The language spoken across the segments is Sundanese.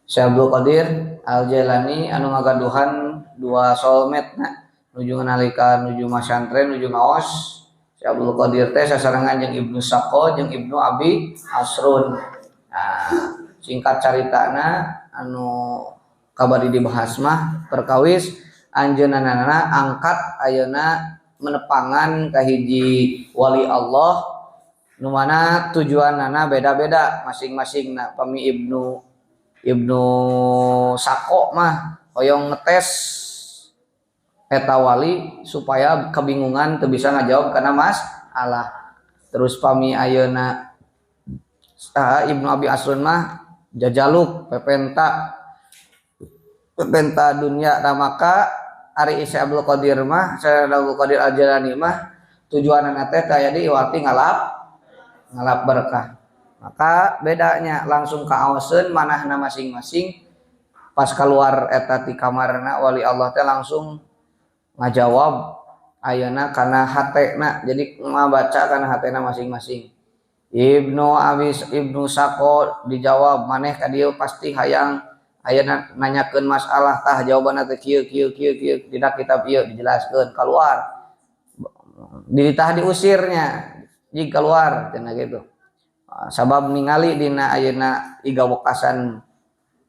Syekh Abdul Qadir Al Jailani anu ngagaduhan dua soulmate na nuju nalika nuju masantren nuju ngaos. Syekh Abdul Qadir teh sasarengan jeung Ibnu Saqo jeung Ibnu Abi Asrun. Nah, singkat caritana anu kabari dibahas mah perkawis anjeunna angkat ayeuna menepangan ka hiji wali Allah nu mana tujuanana beda-beda masing-masing. Na pami Ibnu Saqo mah hoyong ngetes eta wali supaya kebingungan teu bisa ngajawab karena masalah. Terus pami ayeuna Ibnu Abi Asrun mah jajaluk pepenta pepenta dunia. Nah, maka ari Syekh Abdul Qadir mah, Syekh Abdul Qadir Al-Jailani mah tujuanana teh kaya di ngalap ngalap berkah. Maka bedanya langsung kaoseun manahna masing-masing. Pas keluar eta ti kamarna wali Allah teh langsung ngajawab ayeuna kana hatena, jadi ngabaca kana hatena masing-masing. Ibnu Saqo dijawab, maneh ka dieu pasti hayang ayeuna nanyakeun masalah, tah jawabanna teh kieu kieu kieu kieu dina kitab ieu dijelaskeun. Keluar ditah diusirnya jig keluar cenah gitu, sabab ningali dina ayeuna iga wekasan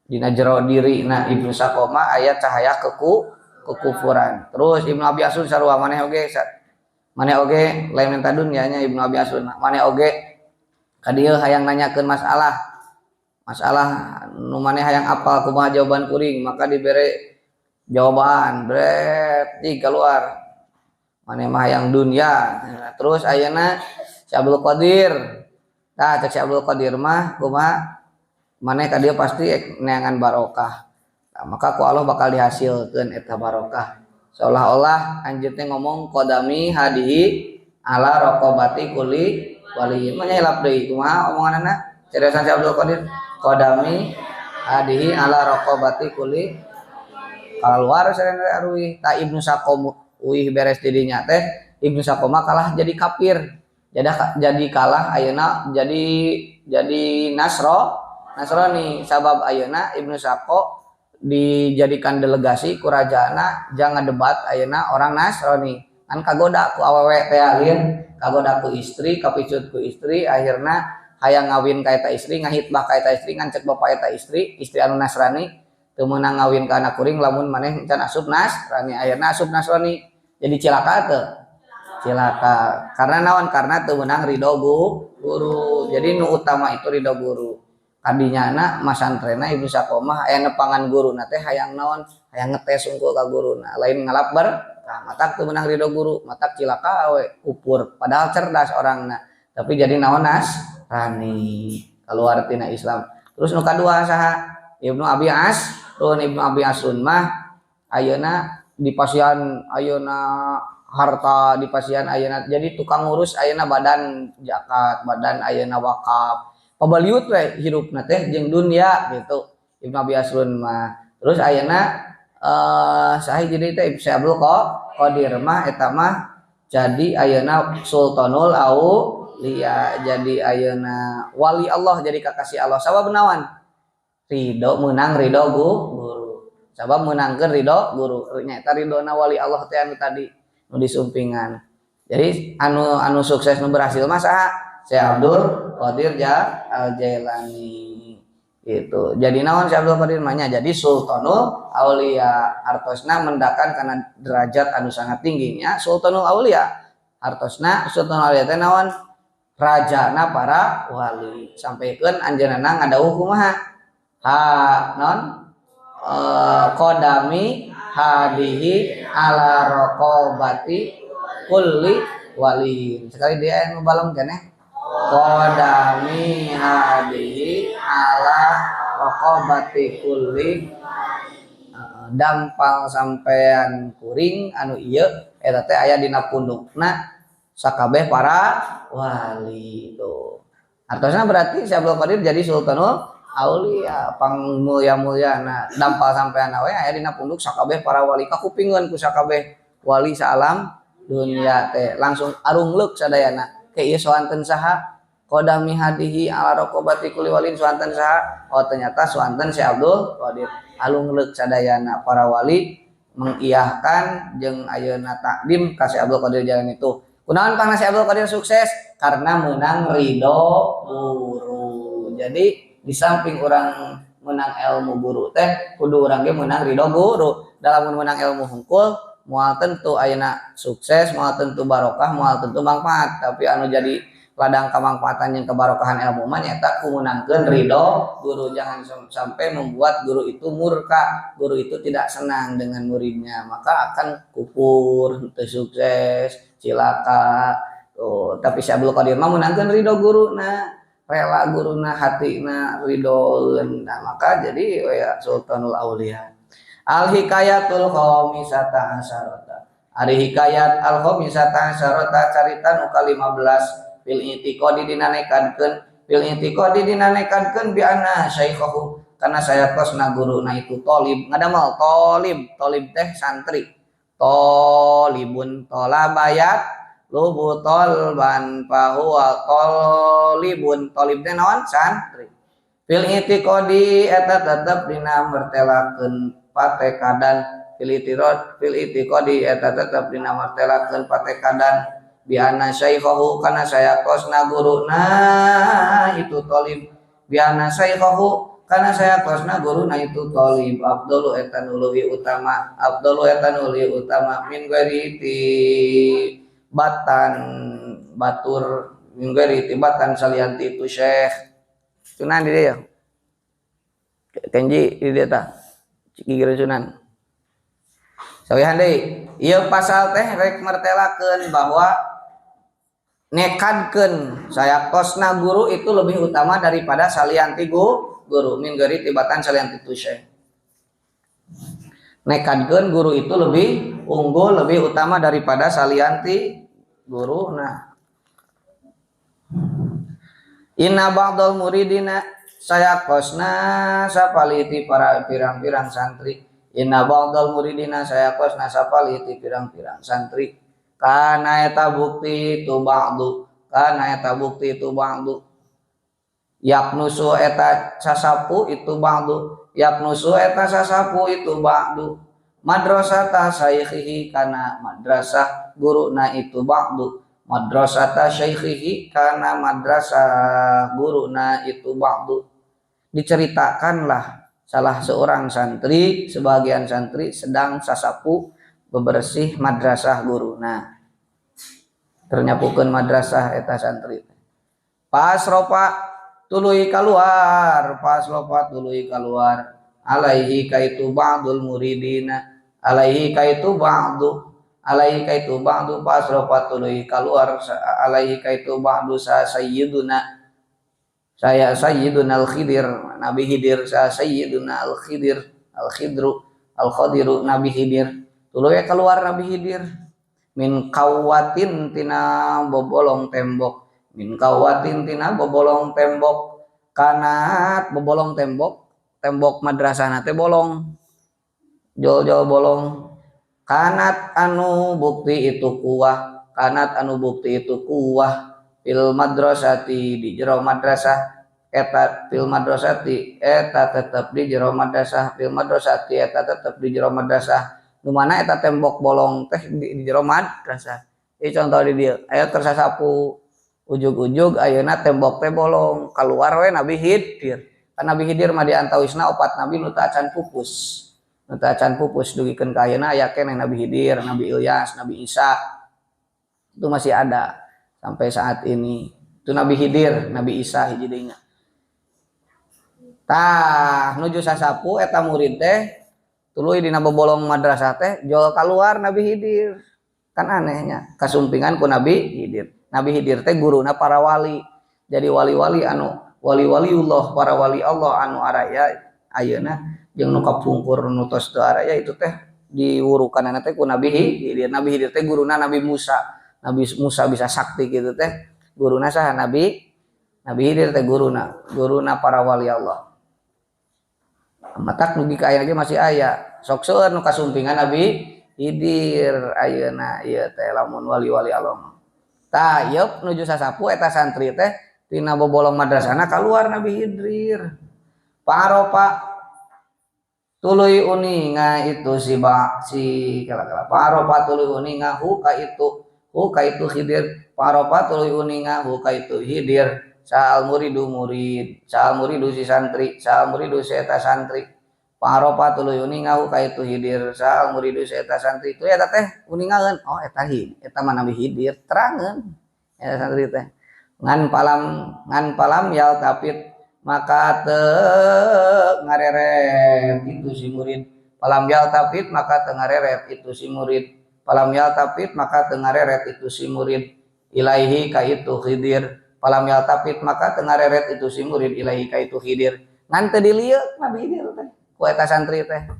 dina jero diri na Ibnu Saqo mah aya cahaya kekufuran. Terus Ibnu Abi Asrun sarua, maneh oge, maneh oge lain minta dunia nya. Ibnu Abi Asrun, maneh oge ka dieu hayang nanyakeun masalah masalah nu maneh hayang apal kumaha jawaban kuring. Maka dibere jawaban bret di keluar, maneh mah hayang dunia. Terus ayeuna Si Abdul Qadir. Tah, cek Si Abdul Qadir mah kumaha, maneh ka dieu pasti neangan barokah. Nah, maka ku Allah bakal dihasilkeun eta barokah. Seolah-olah anjeun teh ngomong qadami hadihi ala raqabati kulli wali. Mah hilap deui kumaha omonganana? Cariosan Si Abdul Qadir, qadami hadihi ala raqabati kulli keluar sareng aruih. Ta Ibnu Saqo uih beres didinya teh Ibnu Saqo mah kalah jadi kafir. Jadi kalah ayeuna jadi Nasrani, sabab ayeuna Ibnu Saqo dijadikan delegasi ku rajana jangan debat ayeuna orang Nasrani. Kan kagoda ku awewe teh alin, kagoda ku istri, kapicut ku istri, akhirna hayang ngawin ka eta istri, ngahitbah ka eta istri. Ngan cek bapak eta istri, istri anu Nasrani, teu meunang ngawin ka anak kuring lamun maneh can asup Nasrani. Akhirna asup Nasrani. Jadi cilaka teu? Cilaka. Karena naon? Karena teu meunang ridho guru. Jadi nu utama itu ridho guru. Kadinya na masantrena Ibnu Saqo mah aya nepangan guru na teh hayang naon? Hayang ngetes unggul ka guru na, lain ngalap berkah. Matak teu meunang ridho guru, matak cilaka we, kupur. Padahal cerdas orangna, tapi jadi naon? Nasrani, keluar tina Islam. Terus nu kadua saha? Ibnu Abi Asrun. Ibnu Abi Asrun mah ayeuna dipasihan ayeuna harta, dipasihan ayeuna jadi tukang ngurus ayeuna badan zakat, badan ayeuna wakaf, pabaliut we hirupna teh jeung dunia gitu Ibnu Abi Asrun mah. Terus ayeuna saha jadi teh? Syekh Abdul Qadir mah eta mah jadi ayeuna Sultanul Auliya, jadi ayeuna wali Allah, jadi kakasih Allah. Sabab naon? Ridho, menang ridho guru. Sabab menangkeun ridho guru nyaeta ridhona wali Allah teh anu tadi nu disumpingan. Jadi anu anu sukses nu berhasil mah saha? Syekh Abdul Qadir Al Jailani itu. Jadi naon Syekh Abdul Qadir mah? Jadi Sultanul Aulia. Artosna mendakan karena derajat anu sangat tingginya Sultanul Aulia. Artosna Sultanul Aulia teh naon? Rajana para wali. Sampaikan anjeunna ngadawuh kumaha? Ha non qadami hadihi ala raqabati kulli wali. Sekali dia yang balong keneh, qadami hadihi ala raqabati kulli, dampal sampean kuring anu ieu eta teh aya dina pundukna sakabeh para wali tuh. Artosna berarti Syekh Abdul Qadir jadi Sultanul Aulia, pang mulia-mulia. Nah, dampal sampean we aya dina punduk sakabeh para wali, kakupingeun ku sakabeh wali saalam dunia teh, langsung arungleuk sadayana ke ieu soanten saha. Qadami hadihi ala raqabati kulli walin suanten saha? Oh ternyata suanten Syekh Abdul Qadir. Alungleuk sadayana para wali mengiyahkan jeung ayeuna takdim ka Syekh Abdul Qadir Jailani itu. Kunaon pangna Syekh Abdul Qadir sukses? Karena menang ridho guru. Jadi di samping orang menang ilmu guru teh kudu urang ge menang ridho guru. Dalam menang ilmu hungkul moal tentu ayeuna sukses, moal tentu barokah, moal tentu manfaat. Tapi anu jadi ladang kamangfaatan yang kebarokahan ilmu mah nyaeta ku meunangkeun ridho guru. Jangan sampai membuat guru itu murka, guru itu tidak senang dengan muridnya, maka akan kupur, teu sukses, cilaka. Tuh, tapi Syekh Abdul Qadir mah meunangkeun ridho guruna, rela guruna hatina ridhoeun. Nah, maka jadi ya Sultanul Aulia. Al hikayatul khamisata asyarata. Ari hikayat al khamisata asyarata carita nu ka-15 fil i'tiqadi dina nekadkeun fil i'tiqadi dina nekadkeun bi anna syaikhahu kana sayatosna guruna itu tolib ngadamel tolib tolib teh santri tolibun tolabayat lubu tolban fahuwa tolibun tolib teh naon santri fil i'tiqadi eta tetep dina mertelakeun patekadan fil i'tiqad fil i'tiqadi eta tetep dina mertelakeun patekadan bi anna syaikhahu kana sayatosna guruna itu tolib bi anna syaikhahu kana sayatosna guruna itu tolib afdalu eta nu leuwih utama afdalu eta nu leuwih utama min ghairi batan batur min ghairi tibatan salianti itu syekh Sunan di dia Kenji di dia tah Gigir Sunan sawihan deui ieu pasal teh rek mertelakeun bahwa nekadkeun sayatosna guru itu lebih utama daripada salianti guru min ghairi tibatan salianti itu syekh nekadkeun guru itu lebih unggul lebih utama daripada salianti guru. Nah, inna ba'dal muridina sayakosna sapaliti para pirang-pirang santri inna ba'dal muridina sayakosna sapaliti pirang-pirang santri kana eta bukti itu ba'du kana eta bukti itu ba'du yaknusu eta sasapu itu ba'du yaknusu eta sasapu itu ba'du madrasata syaikhihi kana madrasah guruna itu ba'du madrasata syaikhihi kana madrasah guruna itu ba'du. Diceritakanlah salah seorang santri, sebagian santri sedang sasapu bebersih madrasah guruna, ternyapukeun madrasah eta santri pas ropa tuluy keluar pas ropa tuluy keluar alaihi kaitu ba'dul muridina alaihi kaitu ba'du alaihi kaitu ba'du pas ropa tuluy keluar alaihi kaitu ba'du sa sayyiduna saya sayyiduna al-khidir Nabi Khidir sa sayyiduna al-khidir al-khidru al-khadiru Nabi Khidir tuluy keluar Nabi Khidir min kawatin tina bobolong tembok min kawatin tina bobolong tembok kanat bobolong tembok tembok madrasah teh bolong jol-jol bolong kanat anu bukti itu kuah kanat anu bukti itu kuah fil madrasati di jero madrasah eta fil madrasati eta tetep di jero madrasah fil madrasati eta tetep di jero madrasah nu mana eta tembok bolong teh di jero madrasah. Ieu contoh di dieu aya tersasapu ujug-ujug ayeuna tembok teh bolong keluar we Nabi Khidir. Kan Nabi Khidir mah diantawisna opat nabi nu teu acan pupus nu teu acan pupus dugikeun ka ayeuna aya keneh Nabi Khidir, Nabi Ilyas, Nabi Isa itu masih ada sampai saat ini. Itu Nabi Khidir, Nabi Isa hiji deui nya. Tah nuju sasapu eta murid teh tuluy dina bobolong madrasah teh jol keluar Nabi Khidir. Kan anehnya kasumpingan ku Nabi Khidir. Nabi Khidir teh guruna para wali. Jadi wali-wali anu wali-waliullah, para wali Allah anu araya ayeuna jeung nu kapungkur nu tos teu araya itu teh diwurukanana teh ku Nabi Khidir. Nabi Khidir teh guruna Nabi Musa. Nabi Musa bisa sakti gitu teh guruna saha Nabi Nabi Khidir teh guruna, guruna para wali Allah. Matak dugi ka aya ge masih aya. Sok seueur nu kasumpingan Nabi Khidir ayeuna ieu teh lamun wali-wali Allah mah. Tah ieu nuju sasapu eta santri teh Tina bobolong madrasahna keluar Nabi Khidir. Fa'arofa tuluy uninga itu si ba si kala-kala. Fa'arofa tuluy uninga hu ka itu, hu ka itu Khidir. Fa'arofa tuluy uninga hu ka itu Khidir. Saha al muridu murid, saha al muridu si santri, saha al muridu si eta santri. Fa'arofa tuluy uninga hu ka itu Khidir, saha al muridu si eta santri. Itu eta teh uningaeun, oh eta hi, eta mah Nabi Khidir, terangeun eta santri teh. Ngan falam yaltafit maka teu ngareret itu si murid. Falam yaltafit maka teu ngareret itu si murid. Falam yaltafit maka teu ngareret itu si murid ilaihi ka itu Khidir. Falam yaltafit maka teu ngareret itu si murid ilaihi ka itu Khidir. Ngan teu dilieuk Nabi Khidir teh ku eta santri teh.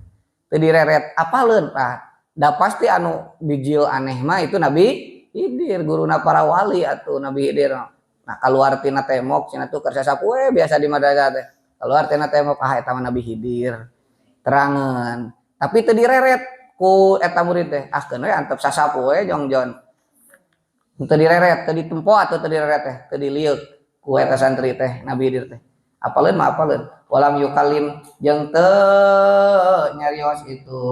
Teu direret, apaleun tah. Da pasti anu bijil aneh mah itu Nabi Khidir, guruna para wali atuh Nabi Khidir. Nah, keluar tina tembok cenah tuh keur sasapu we biasa di madrasah teh. Keluar tina tembok, ah eta mah Nabi Khidir. Terangeun. Tapi teu direret ku eta murid teh. Ah keun we antep sasapu we jongjon. Teu direret, teu ditempo atuh teu direret teh, teu dilieuk ku eta santri teh Nabi Khidir teh. Apaleun mah apaleun. Walam yukalim jeung teu nyarios itu.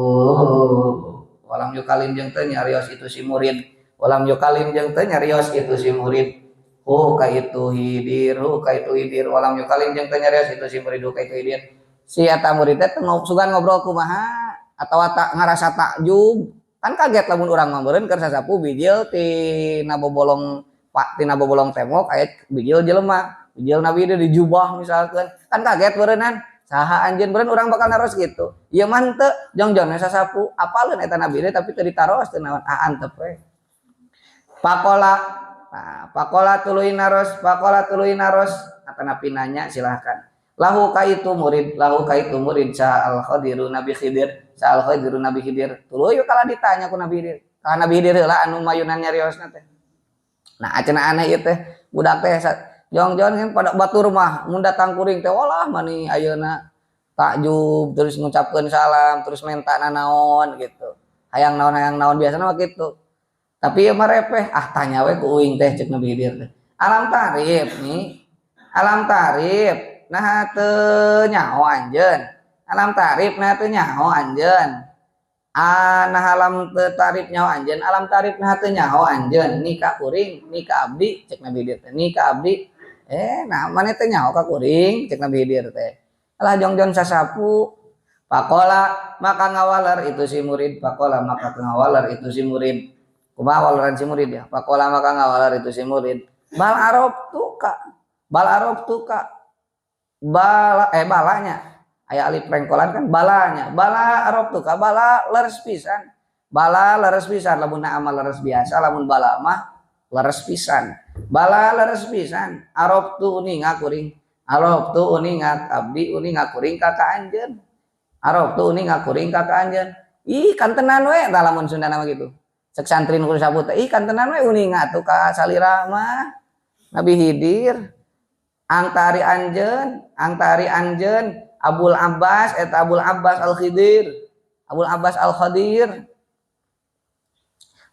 Walam yukalim jeung teu nyarios itu si murid. Walam yukalim jeung teu nyarios itu si murid. Hu ka itu Khidir, hu ka itu Khidir. Walam yukalim jeung teu nyarios itu si murid hu ka itu Khidir. Si eta murid teh sugan ngobrol kumaha atawa tak ngarasa takjub. Kan kaget lamun urang mah meureun keur sasapu bijil tina bobolong pak tina bobolong tembok aya bijil jelema, bijil Nabi di jubah misalkan. Kan kaget meureunnan. Saha anjeun meureun urang bakal naros gitu. Ieu mah henteu, jongjon sasapu apaleun eta Nabi teh tapi teu ditaros teu naon, ah antep we. Faqola, nah, faqola tuluy naros, faqola tuluy naros, atanapi nanya silahkan. Lahu ka itu murid, lahu ka itu murid saha al Khadiru Nabi Khidir, saha al Khadiru Nabi Khidir. Tuluy kala ditanya ku Nabi Khidir. Ka Nabi Khidir heula anu mayunan nyariosna teh. Nah, cenah aneh ieu teh, budak teh jongjon kan pada batur mah mun datang kuring teh walah mani ayeuna takjub terus ngucapkeun salam terus menta nanaon gitu. Hayang naon biasana mah kitu. Tapi ieu mah repeh, ah tanya we ku uing teh cek Nabi Khidir teh. Alam ta'rif nih. Alam ta'rif nah teu nyaho anjeun. Alam ta'rif nah teu nyaho anjeun. Ah nah alam teu ta'rif nyaho anjeun, alam ta'rif nah teu nyaho anjeun. Ni ka kuring, ni ka abdi cek Nabi Khidir teh. Ni ka abdi. Nah maneh teu nyaho ka kuring cek Nabi Khidir teh. Alah jongjon sasapu. Faqola maka ngawaler itu si murid, faqola maka ngawaler itu si murid. Kumaha waleran si murid ya? Faqola maka ngawaler itu si murid. Bal araftuka. Bal araftuka. Bala balanya. Aya alif rengkolan kan balanya. Bala araftuka, bala leres pisan. Bala leres pisan lamun amal leres biasa, lamun bala mah leres pisan. Bala leres pisan. Araftu uninga kuring. Araftu uninga abdi uninga kuring ka ka anjeun. Araftu uninga kuring ka ka anjeun. Ih kantenan we tah lamun Sunda mah gitu. Cek santri nu sapu teh, ih kantenan we uninga atuh ka salira mah. Nabi Khidir angtari anjeun, angtari anjeun Abul Abbas eta Abul Abbas Al Khidir. Abul Abbas Al Khadir.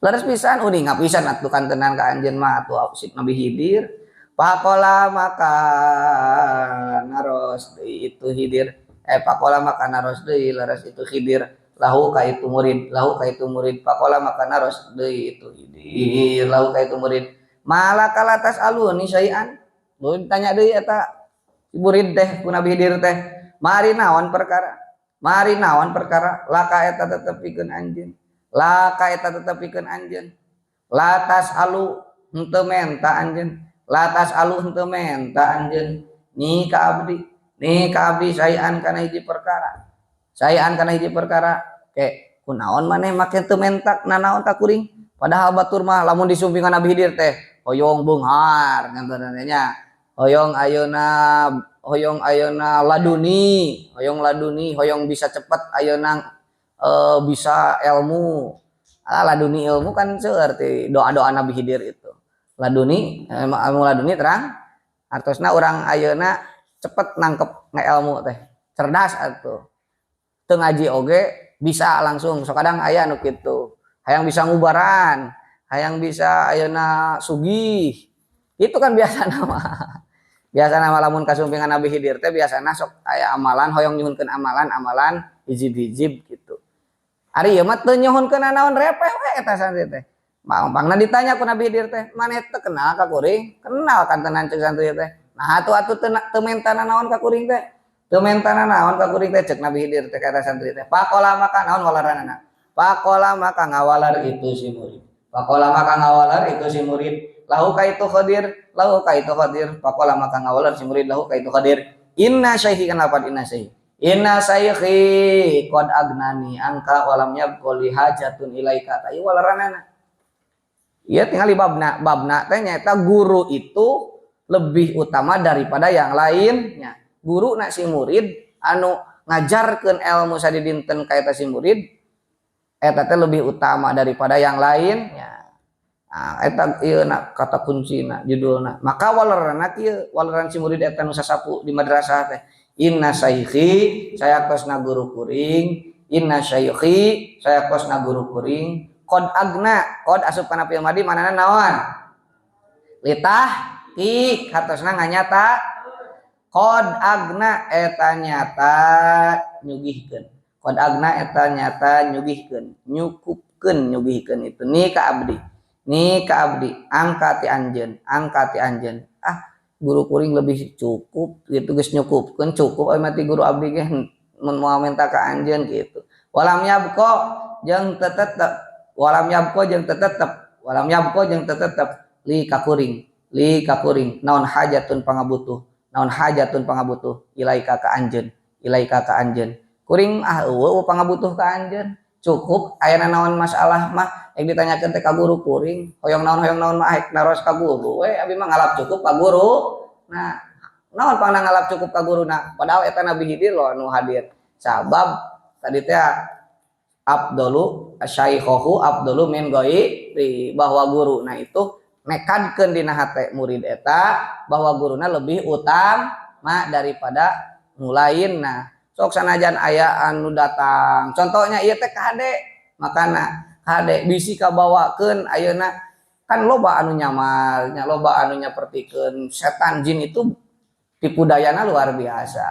Leres pisan uninga pisan atuh kantenan ka anjeun mah atuh si Nabi Khidir. Faqola maka naros deui itu Khidir. Faqola maka naros deui leres itu Khidir. Lahu ka itu murid, lahu ka itu murid. Faqola maka naros deui itu Khidir, lahu ka itu murid. Malaka la tas'aluni syai'an. Mun tanya deui eta murid teh ku Nabi Khidir teh. Mari naon perkara? Mari naon perkara? Laka eta tetep pikeun anjeun. Laka eta tetep pikeun anjeun. La tas'alu henteu menta anjeun. La tas'alu henteu menta anjeun. Ni ka abdi, ni ka abdi syai'an kana hiji perkara. Syai'an kana hiji perkara. Ke kunaon maneh make teu menta nanaon ka kuring? Padahal batur mah lamun disumpingan Nabi Khidir teh hoyong beunghar nya. Hoyong ayeuna, hoyong ayeuna laduni, hoyong laduni, hoyong bisa cepet ayeuna bisa ilmu. Ah, laduni ilmu kan seueur ti doa-doa Nabi Khidir itu. Laduni, ilmu laduni terang artosna urang ayeuna cepet nangkep ilmu teh. Cerdas atuh. Teu ngaji oge bisa langsung. Sok kadang aya nu kitu. Hayang bisa ngubaran, hayang bisa ayeuna sugih. Itu kan biasa nama. Biasana lamun kasumpingan Nabi Khidir teh biasana sok aya amalan hoyong nyuhunkeun amalan-amalan hizib-hizib gitu. Ari ieu mah teu nyuhunkeun naon repeh we eta santri teh. Pangna ditanya ku Nabi Khidir teh, "Maneh teu kenal ka kuring?" "Kenal kan tenan," cek santri teh. "Nah atuh atuh teu menta naon ka kuring teh? Teu menta naon ka kuring teh?" cek Nabi Khidir teh ka eta santri teh. Faqala maka naon walaranana? Faqala maka ngawalar itu si murid. Faqala maka ngawalar itu si murid. Lahu ka itu Khadir, lahu ka itu Khadir. Faqala maka ngawalar si murid lahu ka itu Khadir. Inna syaikhi, kenapa inna syaikhi? Inna syaikhi qad agnani anka walam yabqa li hajatun ilaika. Ta ieu walaranana. Ieu tinggal di babna. Babna teh nyaeta guru itu lebih utama daripada yang lainnya. Guru nak si murid anu ngajarkeun ilmu sadidinten ka eta si murid eta teh lebih utama daripada yang lainnya. Nah, eta ieu na kata kuncina judulna. Maka walerana kieu, waleran si murid eta nu sasapu di madrasah teh. Inna syaikhi sayaktosna guru kuring, inna syaikhi sayaktosna guru kuring qad agna, qad asup kana fi'il madi manana naon? Litahqiq hartosna nganyata qad agna eta nyata nyugihkeun. Qad agna eta nyata nyugihkeun, nyukupkeun nyugihkeun itu ni ka abdi. Ni ka abdi angka ti anjeun, angka ti anjeun. Ah, guru kuring lebih cukup gitu geus nyukupkeun cukup euy mati guru abdi ge mun moal minta ka anjeun gitu. Walam yabqa jeung tetep, walam yabqa jeung tetep, walam yabqa jeung tetep li ka kuring, li ka kuring naon hajatun pangabutuh, naon hajatun pangabutuh ilaika ka anjeun, ilaika ka anjeun. Kuring ah eueuh pangabutuh ka anjeun. Cukup aya naon masalah mah yang ditanyakeun teh ka guru kuring, hoyong naon mah rek naros ka guru we abi mah ngalap cukup ka guru. Nah, naon pangna ngalap cukup ka guruna? Padahal eta Nabi Khidir loh anu hadir. Sabab tadi teh afdalu syaikhahu afdalu min ghairi, bahwa guru nah itu nekadkeun dina hate murid eta bahwa guruna lebih utama daripada nu lain. Nah, sok sanajan aya anu datang. Contohnya ieu teh kade, makana kade bisi kabawakeun ayeuna kan loba anu nyamar, nya loba anu nyapertikeun setan jin itu tipu dayana luar biasa.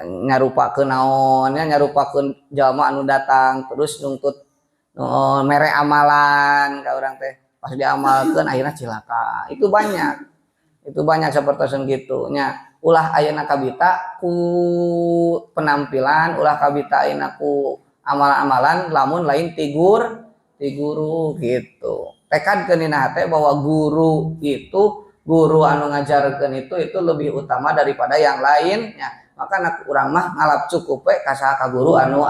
Nyarupakeun naon nya, nyarupakeun jalma anu datang terus nuntut mere amalan ka urang teh, pas diamalkeun akhirnya cilaka. Itu banyak. Itu banyak sapertosan gitu nya. Ulah ayeuna kabita ku penampilan, ulah kabita ayeuna ku amalan-amalan lamun lain ti guru gitu. Tekadkeun dina hate bahwa guru itu, guru anu ngajarkeun itu lebih utama daripada yang lainnya. Maka nak urang mah ngalap cukup we ka saha ka guru anu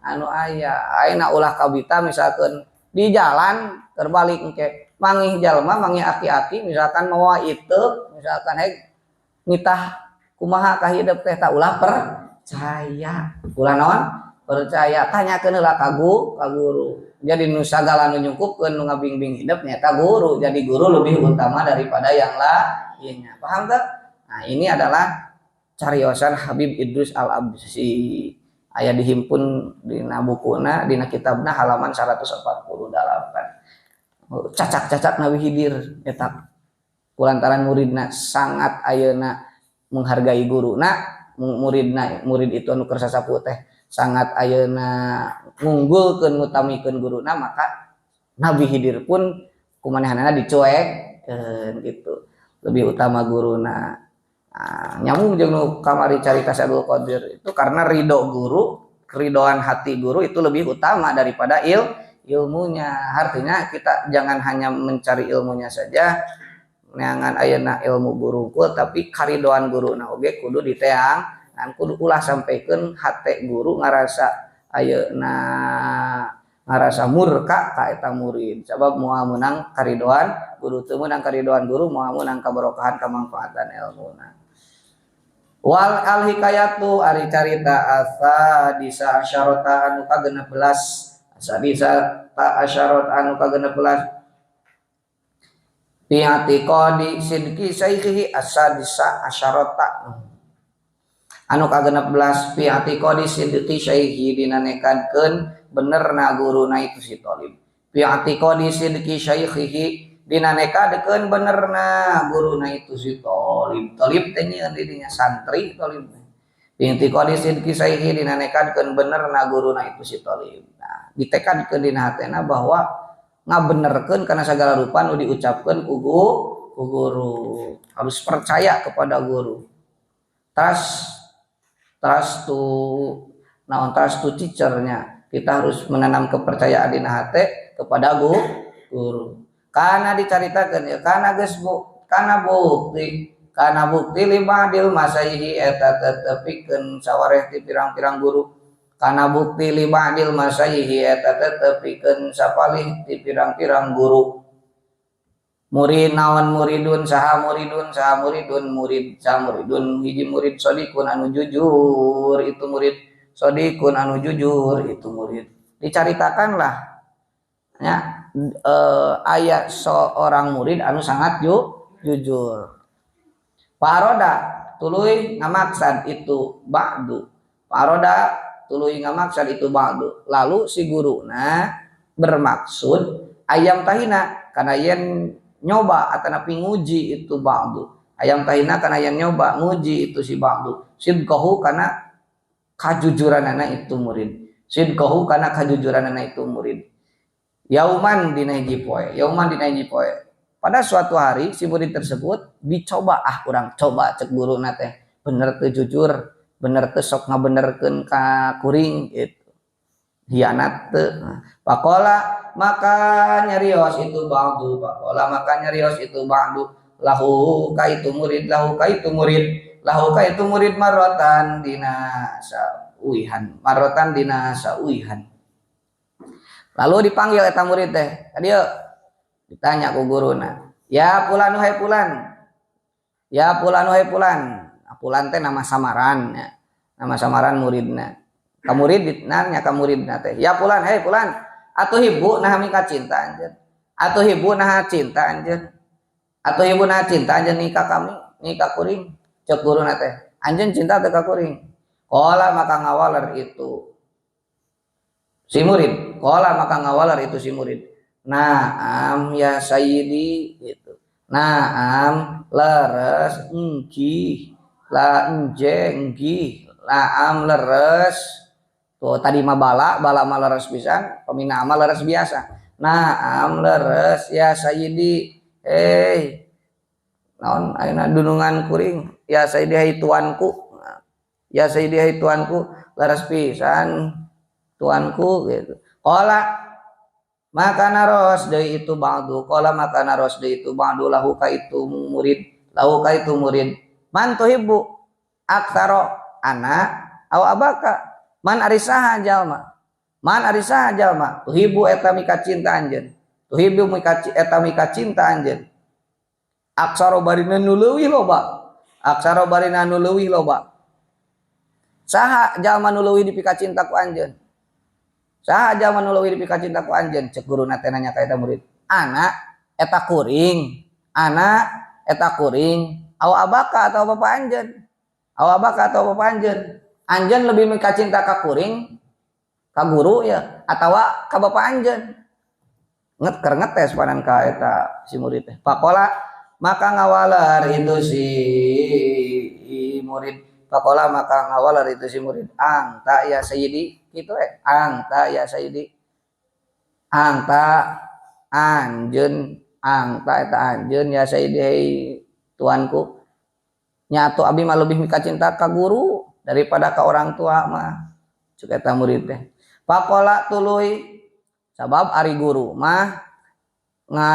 anu aya. Ayeuna ulah kabita misalkeun di jalan terbalik engke mangih jalma, mangih aki-aki misalkan mawa iteuk, misalkan heg nitah kumaha ka hidep teh, tak ulah percaya. Ulah naon? Percaya. Tanyakeun heula ka guru. Jadi nu sagala nu nyungkupkeun nu ngabingbing hidep nyaeta guru. Jadi guru lebih utama daripada yang lainnya. Paham teu? Nah, ini adalah cariosan Habib Idrus Al-Absi. Aya dihimpun dina bukuna, dina kitabna halaman 148. Cacak-cacak Nabi Khidir eta kulantaran muridna sangat ayeuna menghargai guruna, muridna, murid itu anu keur sasapu teh sangat ayeuna ngunggulkeun ngutamikeun guruna, maka Nabi Khidir pun kumanehanana dicuekkeun gitu. Lebih utama guruna. Nah, nyambung jeung nu kamari carita Syekh Qadir itu karena ridho guru, keridoan hati guru itu lebih utama daripada ilmunya. Artinya kita jangan hanya mencari ilmunya saja, neangan ayeuna ilmu guruku, tapi karidoan guru na oge kudu diteang, dan kudu ulah sampaikeun hate guru ngarasa ayeuna ngarasa murka ka eta murid. Sabab moal meunang karidoan guru, teu meunang karidoan guru, moal meunang kabarokahan kamanfaatan ilmuna. Wal al hikayatu ari carita asa disa asyarata anu ka-16, asa disa ta asyarat anu ka-16 fi i'tiqadi sidqi syaikhihi asadisa asyarata anu ka-16 fi i'tiqadi sidqi syaikhi dina nekadkeun benerna guruna itu si thalib, fi i'tiqadi sidqi syaikhihi Dina nekadkeun benerna guruna itu si tolib. Tolib teh nyieun di dinya santri tolib. Fi i'tiqadi sidqi syaikhi dina nekadkeun benerna guruna itu si tolib. Nah, ditekadkeun dina hatena bahwa ngabenerkeun kana sagala rupa nu diucapkeun ku guru. Harus percaya kepada guru. Trust, trust to naon, trust to teachernya. Kita harus menanam kepercayaan dina hate kepada guru. Karena dicaritakeun ya, karena geus bu, karena bukti li ba'dil masyayikhi eta tetepikeun sawareh ti pirang-pirang guru. Karena bukti li ba'dil masyayikhi eta tetepikeun sapalih ti pirang-pirang guru. Murid naon muridun saha muridun saha muridun murid saha muridun hiji murid sodikun anu jujur itu murid, sodikun anu jujur itu murid. Dicaritakanlah ya, ayat seorang murid anu sangat jujur. Paroda tuluy ngamaksad itu ba'du. Paroda tuluy ngamaksad itu ba'du. Lalu si guru nah bermaksud ayyamtahina karena yen nyoba atanapi nguji itu ba'du. Ayyamtahina karena yen nyoba nguji itu si ba'du. Sidqahu karena kajujuranana itu murid. Sidqahu karena kajujuranana itu murid. Yauman dina hiji poe, yauman dina hiji poe. Pada suatu hari si murid tersebut dicoba, ah kurang coba cek guru teh bener teu jujur, bener teu sok ngabenerkeun ka kuring gitu. Hianat teu. Nah, faqola maka nyarios itu ba'du, faqola maka nyarios itu ba'du lahu ka itu murid, lahu ka itu murid, lahu ka itu murid marrotan dina sauihan, marrotan dina sauihan. Lalu dipanggil eta murid teh. Tadi ditanya ku guruna, "Ya fulan, hai fulan. Ya fulan, hai fulan." Nah, fulan teh nama samaran ya. Nama samaran muridna. Ka murid nanya ka muridna teh, "Ya fulan, hei fulan, atuhibbu naha mika cinta anjeun? Atuhibbu naha cinta anjeun? Atuhibbu naha cinta anjeun ni ka kami, ni ka kuring?" Cek guruna teh, "Anjeun cinta teh ka kuring?" Qala maka ngawaler itu si murid. Qala maka ngawaler itu si murid. Naam ya sayyidi gitu. Naam leres engkih la enje engkih naam leres. Tuh tadi mah bala, bala mah leres pisan, pamina mah leres biasa. Naam leres ya sayyidi. Eh naon ayeuna dunungan kuring ya sayyidi hai tuanku. Ya sayyidi hai tuanku, leres pisan tuanku gitu. Qala maka naros deui itu ba'du, qala maka naros deui itu ba'du lahu ka itu murid, lahu ka itu murid. Man tuhibbu aktsara ana aw abaka? Man ari saha jalma? Man ari saha jalma? Tuhibbu eta mika cinta anjeun. Tuhibbu mika eta mika cinta anjeun. Aktsara barina nu leuwih loba. Aktsara barina nu leuwih loba. Saha jalma nu leuwih dipika cinta ku anjeun? Saha jalma nu leuwih dipika cinta ku anjeun? Cek guruna teh nanya ka eta murid. Ana eta kuring. Ana eta kuring. Aw abaka atau bapa anjeun? Aw abaka atau bapa anjeun? Anjeun lebih mika cinta ka kuring, ka guru ya, atawa ka bapa anjeun? Nget keur ngetes panan ka eta si murid teh. Faqola maka ngawaler itu si murid. Faqola maka ngawaler itu si murid. Anta ya sayyidi gitu eh. Anta ya sayyidi. Anta anjeun, anta eta anjeun ya sayyidi hei tuanku. Nyatu abi mah lebih mika cinta ka guru daripada ka orang tua mah. Cuk eta murid teh. Faqola tuluy sabab ari guru mah nga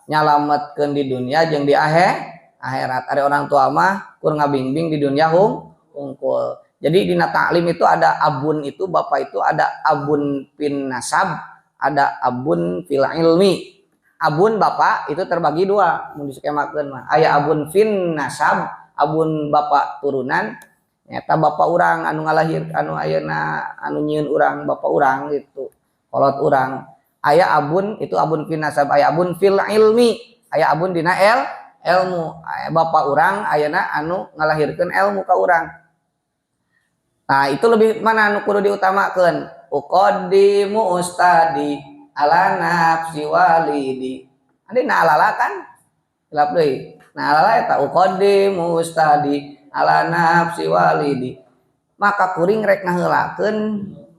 nyalametkeun di dunia jeung di akhirat. Ari orang tua mah kur ngabingbing di dunia hungkul. Jadi dina taklim itu ada abun itu bapak itu ada abun fin nasab, ada abun fil ilmi. Abun bapak itu terbagi dua mun diskemakeun mah. Aya abun fin nasab, abun bapak turunan, nyata bapak urang anu ngalahir anu ayeuna anu nyieun urang bapak urang gitu. Kolot urang. Aya abun itu abun fin nasab, aya abun fil ilmi, aya abun dina ilmu. Aya bapak urang ayeuna anu ngalahirkeun ilmu ka urang. Nah, itu lebih mana anu kudu diutamakeun? Uqaddimu ustadi ala nafsi walidi. Nanti na alala kan hilap deui. Na alala eta uqaddimu ustadi ala nafsi walidi. Maka kuring rek ngaheulakeun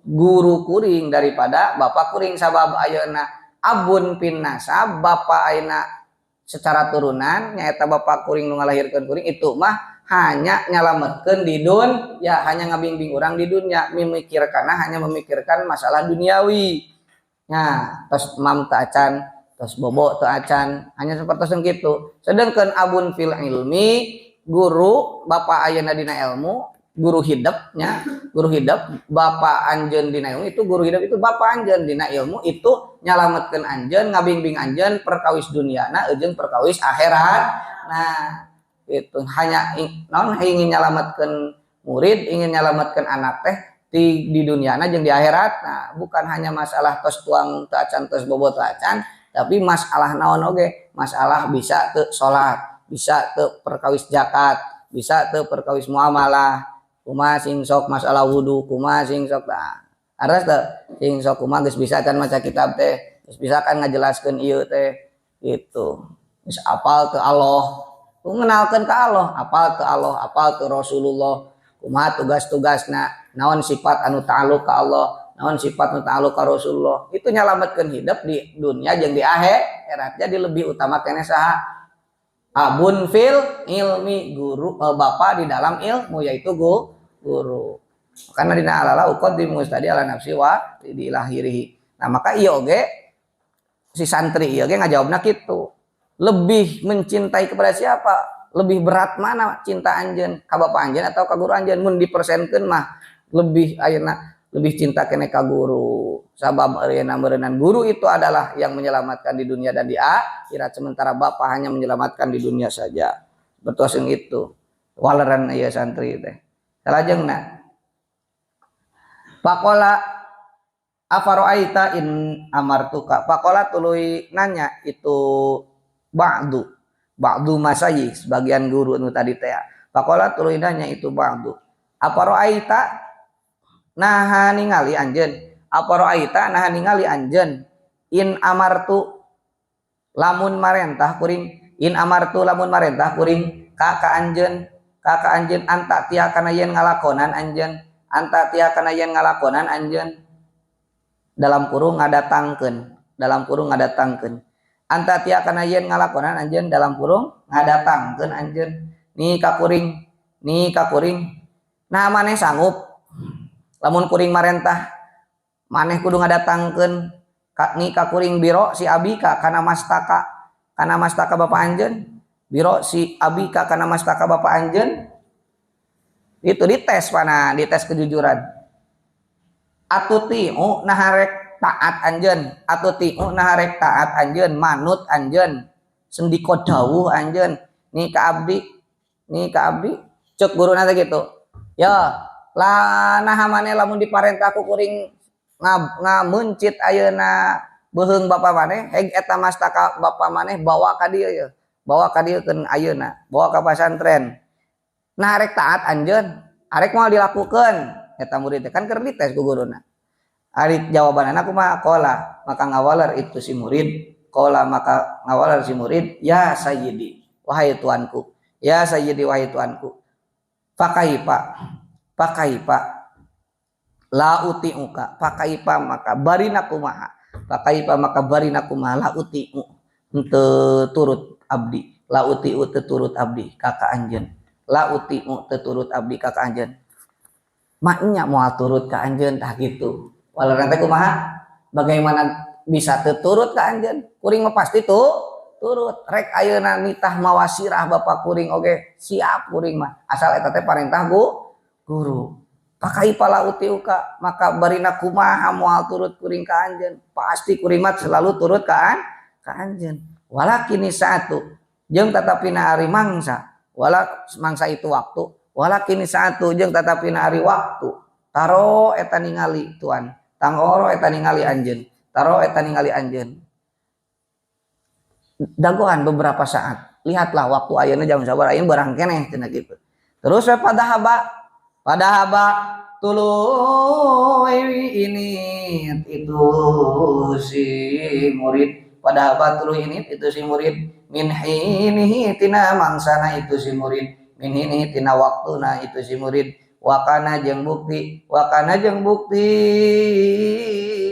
guru kuring daripada bapak kuring, sabab ayeuna abun fin nasab, bapak ayeuna secara turunan nyaeta bapak kuring nu ngalahirkeun kuring itu mah hanya nyalametkeun di dunia, ya hanya ngabingbing urang di dunia, memikirkan hanya memikirkan masalah duniawi. Nah, tos mam teu acan, tos bobo teu acan, hanya seperti gitu. Sedangkan abun fil ilmi, guru bapak ayeuna dina ilmu, guru hidupnya, guru hidup bapak anjeun dina ilmu itu, guru hidup itu bapak anjeun dina ilmu itu nyalametkeun anjeun, ngabingbing anjeun perkawis duniana jeung perkawis akhirat. Nah, itu hanya non ingin nyalametkeun murid, ingin nyalametkeun anak teh di duniana jeung di akhirat. Nah, bukan hanya masalah tos tuang teu acan, tos bobo teu acan, tapi masalah naon oge, masalah bisa teu salat, bisa teu perkawis zakat, bisa teu perkawis muamalah, kumaha sing sok masalah wudu, kumaha sing sok. Tah, aras teu sing sok kumaha, geus bisa kan maca kitab teh, geus bisa kan ngajelaskeun ieu teh gitu, geus apal teu Allah, ngenalkeun ka Allah, apal teu Allah, apal teu Rasulullah, kumaha tugas-tugasna, naon sifat anu ta'alluq ka Allah, naon sifat anu ta'alluq ka Rasulullah. Itu nyalametkeun hidup di dunia jeung di akhirat. Jadi lebih utama keneh saha? Abun fil ilmi, guru, bapak di dalam ilmu, yaitu guru. Karena dina alala uqaddimu tadi ala nafsi wa dilahirihi. Nah, maka ieu oge si santri ieu oge ngajawabna kitu. Lebih mencintai kepada siapa? Lebih berat mana cinta anjeun, ka bapak anjeun atau ka guru anjeun? Mun dipersenkeun mah lebih ayeuna lebih cinta keneh ka guru. Sabab ayeuna meureunan guru itu adalah yang menyelamatkan di dunia dan di akhirat, sementara bapak hanya menyelamatkan di dunia saja. Betul sing itu. Waleran ieu santri teh. Salajengna, faqala afaroaita in amartuka. Faqala tuluy nanya itu ba'du. Ba'du masyayikh, sebagian guru nu tadi teh. Faqala tuluy nanya itu ba'du. Afaroaita naha ningali anjeun. Afaroaita naha ningali anjeun. In amartu lamun marentah kuring, in amartu lamun marentah kuring ka ka anjeun, ka ka anjeun an ta'tiya kana yen ngalakonan anjeun, an ta'tiya kana yen ngalakonan anjeun, dalam kurung ngadatangkeun, dalam kurung ngadatangkeun, an ta'tiya kana yen ngalakonan anjeun, dalam kurung ngadatangkeun anjeun ni ka kuring, ni ka kuring. Nah, maneh sanggup lamun kuring marentah maneh kudu ngadatangkeun ka ni ka kuring biro si abika kana mastaka, kana mastaka bapak anjeun, biro si abika kana mastaka bapak anjeun? Itu dites pana, dites kejujuran. Atuti'u nah rek taat anjeun, atuti'u nah rek taat anjeun, manut anjeun, sendiko dawuh anjeun ni ka abdi, ni ka abdi? Cek guru nanti gitu ya lah. Nah, maneh lamun diparentah ku kuring ngameuncit ayeuna beuheung bapa maneh, heg eta mastaka bapa maneh bawa ka dieu ye, bawa ka dieu keun ayeuna, bawa ka pasantren. Nah, arek taat anjeun, arek moal dilakukeun eta murid teh? Kan keur dites ku guruna. Ari jawabanana kumaha? Qala maka ngawaler itu si murid, qala maka ngawaler si murid, ya sayyidi, wahai tuanku, ya sayyidi, wahai tuanku, fakaifa, fakaifa la uti'uka, fakaifa maka barina kumaha, fakaifa maka barina kumaha, la uti'u henteu turut abdi, la uti'u teu turut abdi ka ka anjeun, la uti'u teu turut abdi ka ka anjeun? Maknya moal turut ka anjeun, tah gitu. Waleran teh kumaha? Bagaimana bisa teu turut ka anjeun? Kuring mah pasti tuh turut. Rek ayeuna nitah mawa sirah bapak kuring oge siap kuring mah, asal eta teh parentah guru. Fakaifa la uti'uka, maka barina kumaha moal turut kuring ka anjeun? Pasti kuring mah selalu turut ka anjeun. Walakini sa'atu jeung tatapina ari mangsa, wala mangsa itu waktu, walakini sa'atu jeung tatapina ari waktu, taro eta ningali tuan, tangoro eta ningali anjeun, taro eta ningali anjeun, dagoan beberapa saat, lihatlah waktu ayeuna jam sabar ayeuna barang keneh cenah gitu. Terus we padahaba, padahaba tuluy ini itu si murid. Padahal tuluy ini itu si murid min hinihi tina mangsana itu si murid min hinihi tina waktuna itu si murid wakana jeung bukti wakana jeung bukti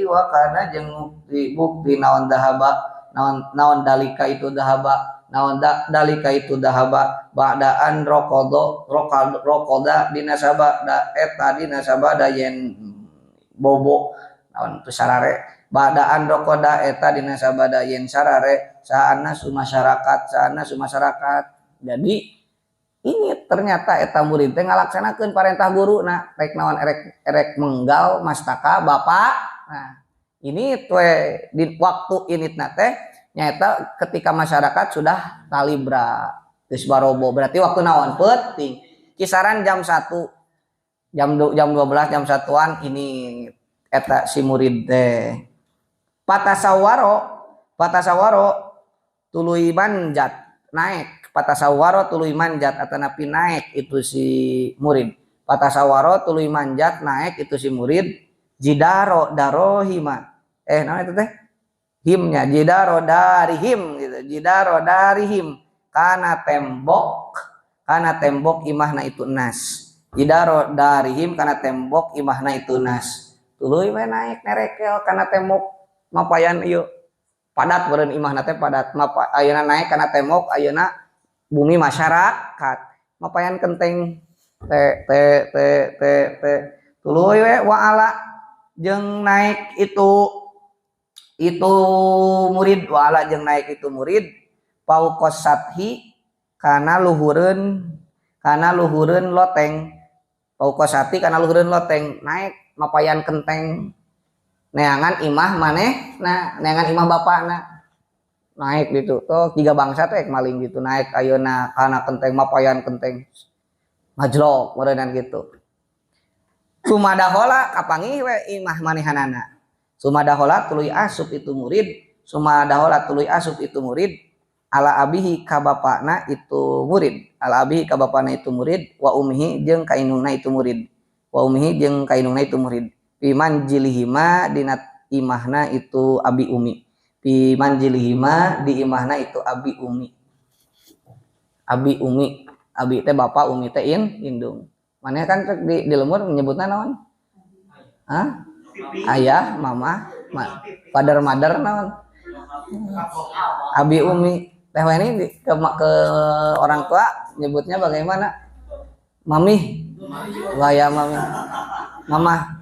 wakana jeung bukti bukti naon dahaba naon naon dalika itu dahaba naon dalika itu dahaba ba'daan rokodo rokoda dina sabada eta dina sabada yen bobo naon tu sarare badaan rokoda eta dina sabada yen sarare saana su masyarakat saana su masyarakat. Jadi ini ternyata eta murid teh ngalaksanakeun parentah guruna rek naon erek erek menggal mastaka bapak. Nah, ini teh di waktu ini teh nyaeta ketika masyarakat sudah talibra geus barobo berarti waktu naon peuting kisaran jam 1 jam 12 jam 1-an ini eta si murid teh patasawaro patasawaro tuluy manjat naik patasawaro tuluy manjat atanapi naik itu si murid patasawaro tuluy manjat naik itu si murid jidaro darohima naon itu teh himnya jidaro darihim gitu jidaro darihim kana tembok imahna itu nas jidaro darihim kana tembok imahna itu nas tuluy we naik nerekel kana tembok mapayan ieu padat beureun imahna teh padat mapa ayeuna naik kana tembok ayeuna bumi masyarakat mapayan kenteng t t t t t tuluy we waala jeung naik itu murid waala jeung naik itu murid pauqos sathi kana luhureun loteng pauqos sathi kana luhureun loteng naik mapayan kenteng neangan imah maneh nah neangan imah bapakna naik gitu tuh tiga bangsa teh maling gitu naik ayeuna kana kenteng mapayan kenteng majlok meureunnan gitu sumadahola kapanggih we imah manehanana sumadahola tuluy asup itu murid sumadahola tuluy asup itu murid ala abihi ka bapakna itu murid ala abihi ka bapakna itu murid wa ummihi jeung ka indungna itu murid wa ummihi jeung ka indungna itu murid fi manjilihima dina imahna itu abi umi fi manjilihima di imahna itu abi umi abi umi abi teh bapak umi teh indung maneh kan di lemur menyebutna naon hah ayah mama father mother naon abi umi teh ini ke orang tua nyebutnya bagaimana mami waya mami mama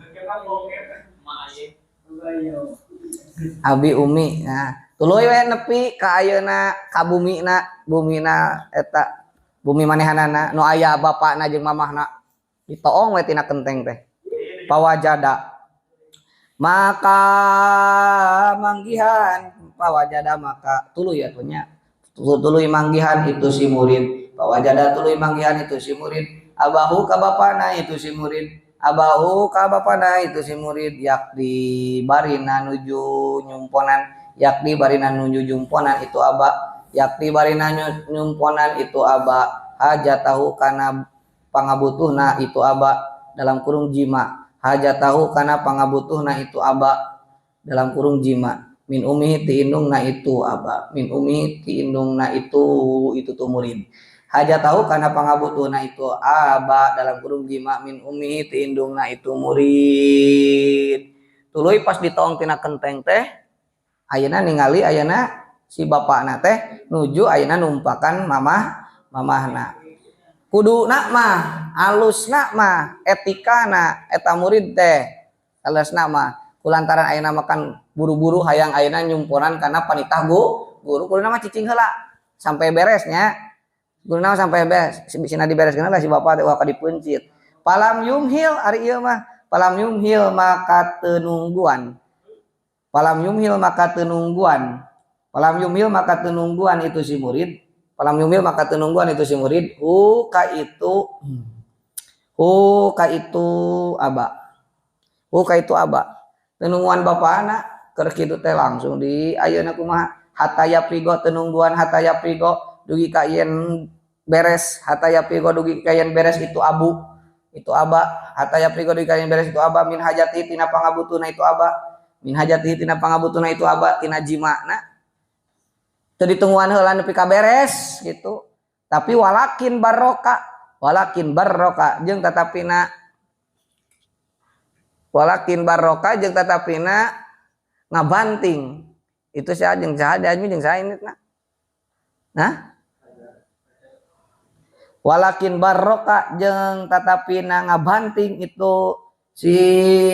abi umi. Nah tuluy we nepi ka ayeuna ka bumina bumina eta bumi manehanana nu aya bapakna jeung mamahna ditoong we tina kenteng teh pawajada maka manggihan pawajada maka tuluy atuh nya tuluy manggihan itu si murid pawajada tuluy manggihan itu si murid abahu ka bapana itu si murid abahu ka bapana itu si murid yakdi barina nuju nyumponan yakdi barina nuju jumponan itu aba yakdi barina nyumponan itu aba hajatahu kana pangabutuhna itu aba dalam kurung jima hajatahu kana pangabutuhna itu aba dalam kurung jima min umihi ti indungna itu aba min umihi ti indungna itu tu murid hajatahu kana pangabutuhna itu aba dalam kurung jima min ummihi ti indungna itu murid tuluy pas ditoong tina kenteng teh ayeuna ningali ayeuna si bapakna teh nuju ayeuna numpakan mamah mamahna kuduna mah alusna mah etikana eta murid teh alusna mah kulantaran ayeuna makan buru-buru hayang ayeuna nyumponan kana panitah guru kuduna mah cicing heula sampai beresnya guruna sampai beres sina dibereskeun lah si bapak teh wah ka dipeuncit palam yumhil ari ieu mah palam yumhil maka tenungguan palam yumhil maka tenungguan palam yumhil maka tenungguan itu si murid palam yumhil maka tenungguan itu si murid hu ka itu aba hu ka itu aba tenungguan bapana keur kitu teh langsung di ayeuna kumaha hataya prigo tenungguan hataya prigo dugi ka yen beres hataya prigo dugi ka yen beres itu abu itu aba hataya prigo dugi ka yen beres itu aba min hajati tina pangabutuna itu aba min hajati tina pangabutuna itu aba tina jimana Teu ditungguan heula nepi ka beres gitu. Tapi walakin barokah, walakin barokah jeung tatapina, walakin barokah jeung tatapina ngabanting. Itu saha jeung saha diajmi jeung saha ini na. Nah? Walakin barokah jeung tatapina ngabanting itu si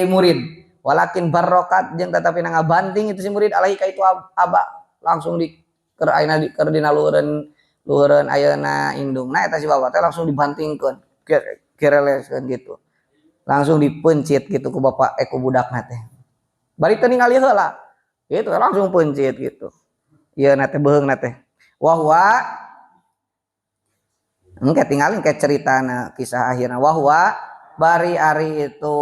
murid. Walakin barokat jeung tatapina ngabanting itu si murid alaihi ka itu aba langsung di keur ayeuna di keur dina luhureun luhureun ayeuna indungna eta si bapak teh langsung dibantingkeun kireleskeun gitu. Langsung dipencit gitu ku bapak ku budakna teh. Bari teu ningali heula. Gitu langsung pencit gitu. Ieu na teh beuheungna teh. Wa huwa engke tinggalin ke ceritana kisah akhirna wa huwa bari ari itu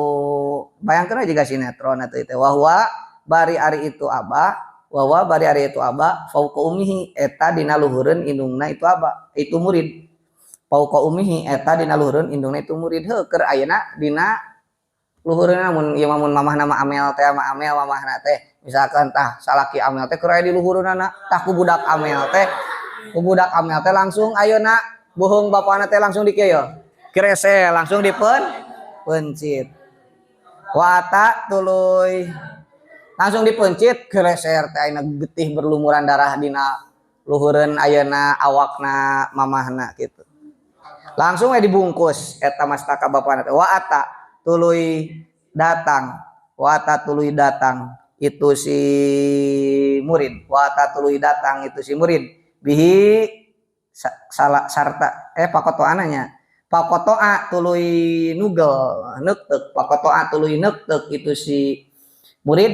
bayangkeun aja juga sinetron atau itu wa huwa bari ari itu aba wa huwa bari ari itu aba fauqa ummihi eta dina luhureun indungna itu aba itu murid fauqa ummihi eta dina luhureun indungna itu murid heuh keur ayeuna dina luhureunna mun ieu mah mun mamahna mah amel teh mah amel mamahna teh misalkan tah salaki amel teh keur aya di luhureunana tah ku budak amel teh ku budak amel teh langsung ayeuna bohong bapana teh langsung di kieu krese langsung dipen pencit wata tuluy langsung dipencit kreser teh ayeuna getih berlumuran darah dina luhureun ayeuna awakna mamahna gitu langsung we dibungkus eta mastaka bapana teh wa ata tuluy datang wa ata tuluy datang itu si murid wa ata tuluy datang itu si murid bihi salah sarta pakotoananya pakotoa tuluy nugel neukteuk pakotoa tuluy neukteuk itu si murid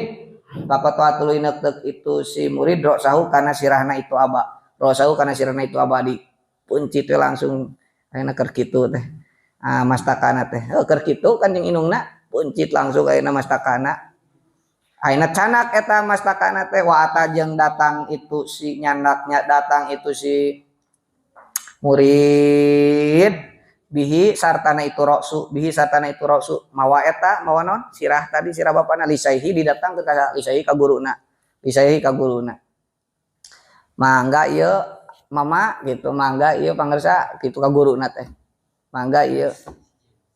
pakotoa tuluy neukteuk itu si murid rosahu kana sirahna itu aba rosahu kana sirahna itu aba di puncit we langsung ayeuna keur kitu teh ah mastakana teh heuh keur kitu kan jeung indungna puncit langsung ayeuna mastakana ayeuna canak eta mastakana teh wa ata jeung datang itu si nyandaknya datang itu si murid bihi sartana itu roksu bihi sartana itu roksu mawa eta mawa non sirah tadi sirah bapana lisaihi didatang ke lisaihi ka guruna lisaihi ka guruna mangga ieu mama gitu mangga ieu pangersa gitu ka guruna teh mangga ieu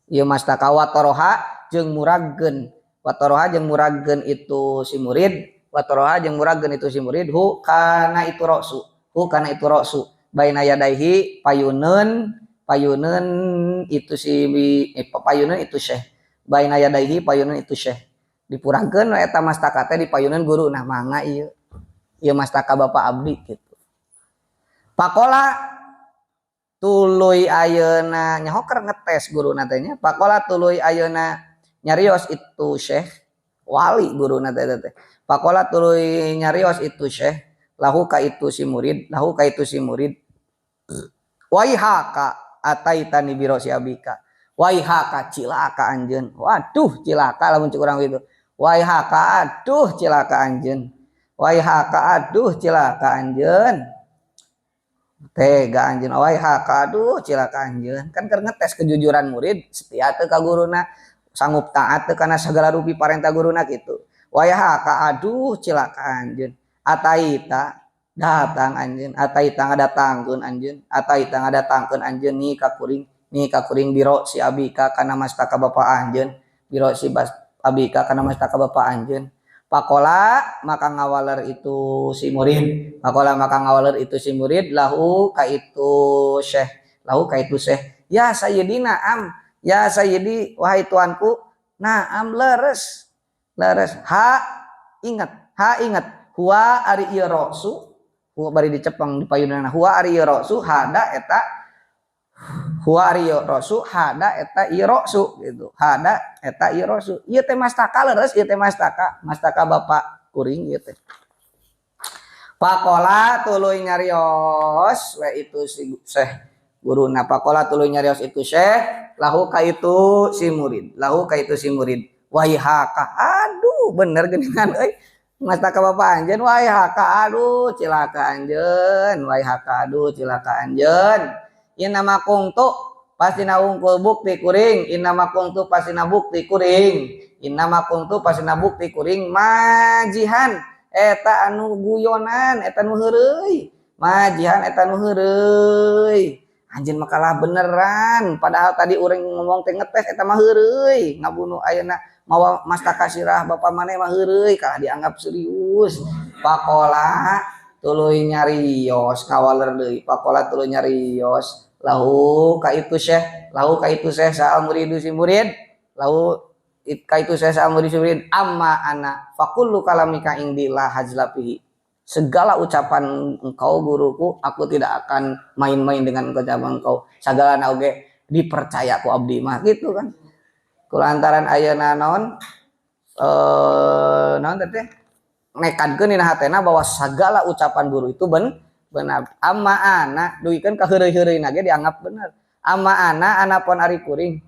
ieu mastaka watoroha jeung muragkeun watoroha jeung muragkeun itu si murid watoroha jeung muragkeun itu si murid hu kana itu roksu hu kana itu roksu baina yadaihi payuneun payuneun itu si payuneun itu syekh baina yadaihi payuneun itu syekh dipurangkeun we eta mastaka teh dipayuneun guru nah mangga ieu ieu mastaka bapak abdi gitu pakola tuluy ayeuna nyaho keur ngetes guruna teh nya pakola tuluy ayeuna nyarios itu syekh wali guruna teh teh pakola tuluy nyarios itu syekh lahu ka itu si murid lahu ka itu si murid waihaka ataitani birosi abika waihaka cilaka anjeun waduh cilaka lamun cek urang kitu waihaka aduh cilaka anjeun waihaka aduh cilaka anjeun tega anjeun waihaka aduh cilaka anjeun kan keur ngetes kejujuran murid setia teu ka guruna sanggup taat teu kana sagala rupi parentah guruna kitu waihaka aduh cilaka anjeun ataita datang anjeun ataita ngadatangkeun anjeun ataita ngadatangkeun anjeun ni ka kuring biro si abika kana mastaka bapa anjeun biro si abika kana mastaka bapa anjeun pakola maka ngawaler itu si murid pakola maka ngawaler itu si murid lahu ka itu syekh lahu ka itu syekh ya sayyidina am ya sayyidi wahai tuanku naam leres leres ha ingat huwa ari ieu roksu huwa bari dicepeng di payunana huwa ari ieu roksu hada eta huwa ari ieu roksu hada eta ieu roksu gitu hada eta ieu roksu ieu teh mastaka leres ieu teh mastaka mastaka bapak kuring ieu teh pakola tuluy nyarios we itu si syekh guruna pakola tuluy nyarios itu syekh lahu ka itu si murid lahu ka itu si murid waihaka aduh bener geuningan euy mastaka bapak anjeun waihaka aduh cilaka anjeun waihaka aduh cilaka anjeun inama kuntu pastina wungkul bukti kuring inama kuntu pastina bukti kuring inama kuntu pastina bukti kuring majihan eta anu guyonan eta nu heureuy Majihan eta nu heureuy. Anjeun mah kalah beneran, padahal tadi urang ngomong teh ngetes eta mah heureuy, ngabunuh ayeuna mawa mastaka sirah bapa maneh mah heureuy, kalah dianggap serius. Pakola tuluy nyarios kawaler deui, pakola tuluy nyarios lahu ka itu syekh, lahu ka itu syekh saal muridu si murid, lahu ka itu syekh saal murid si murid, amma ana faqullu kalamika indi la hazla fihi. Segala ucapan engkau guruku, aku tidak akan main-main dengan ucapan engkau. Segala oge dipercaya ku abdi mah gitu kan. Kulantaran ayeuna naon naon teh nekadkeun dina hatena bahwa segala ucapan guru itu benar. Amma ana duikeun ka heureuy-heureuy ge dianggap benar. Amma ana anapun ari kuring.